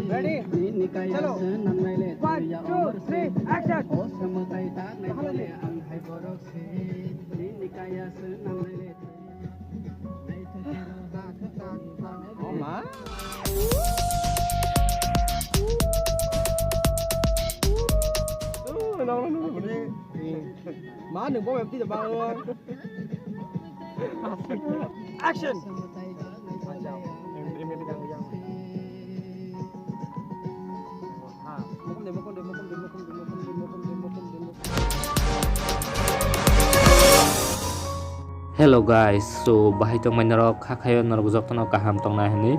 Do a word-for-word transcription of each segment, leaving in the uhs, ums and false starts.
Ready? Chalo. One, two, three, action. Ma, nwng bo map twi ba o. Action. Hello guys, so bahai tongmai norok, kha khayo norok jotono kaham tongnai hwnwi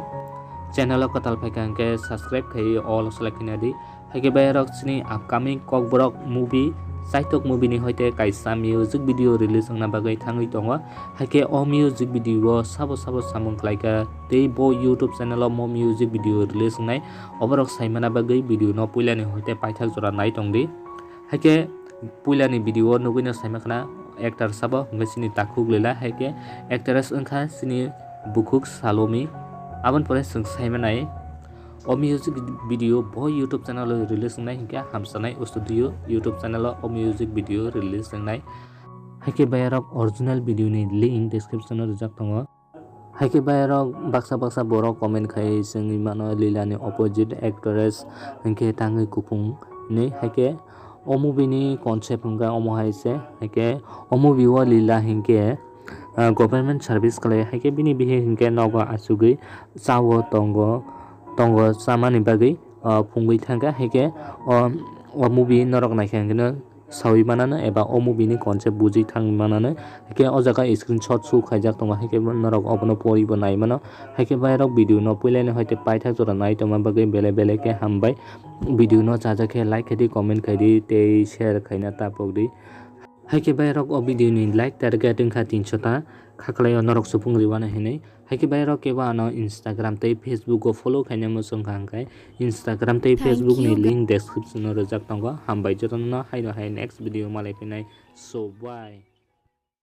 channel o kwtal phaikha hwnkhe subscribe khaiwi all select khaina di. Haikhe bayarok chini upcoming Kokborok movie, Chaitok movie ni hoite kaisa music video release wngna bagwi thangwi tongo. Haikhe o music video o sabo sabo samung khlaikha tei bo YouTube channel o mo music video release wngnai. Oborok saimana bagwi video no puilani hoite paithak jora nai tongdi. Haikhe puilani video o nugwino saimakhna actor sabo hwnkhe chini Takhuk Lila, haikhe actress wngkha chini Bukhuk Salomi. Aboni pore chwng saimanai. O music video bo YouTube channel o release wngnai hwnkhe Hamsanai Studio YouTube channel o o music video release wngnai. Haikhe bayarok original video ni link description o rijak tongo. Haikhe bayarok baksa baksa borok comment khai chwngwi mano Lila ni opposite actress hwnkhe tangwi kuphung hinwi. Haikhe o movie ni concept hwnkhe omo hai se, haikhe o movie o Lila hinkhe ah, government service khlai, haikhe bini bihi hinkhe nogo achugwi chao tongo, tongo chamani bagwi, ah, phungwi thangkha, haikhe o, o movie norok naikha hinkhe no sawi manano eba o movie ni concept bujwi thang manano, haikhe o jaga screenshot show khaijak tongo, haikhe norok obono poribo nai mano, haikhe bayarok video no puilani hoite paithak jora nai tongma bagwi belai belai khe hambai. Video no chajak khe like khaidi, comment khaidi tei share khaina tapokdi. Haikhe bayarok o video ni like target wngkha tinsho ta, khaklai o norok supung riwano hinwi. Haikhe bayarok kebo ano Instagram tei Facebook o follow khaina muchung kha hwnkhe Instagram tei Facebook ni link description o rijak tongo. Hambai jotono no haino hai next video malai phinai. So bye.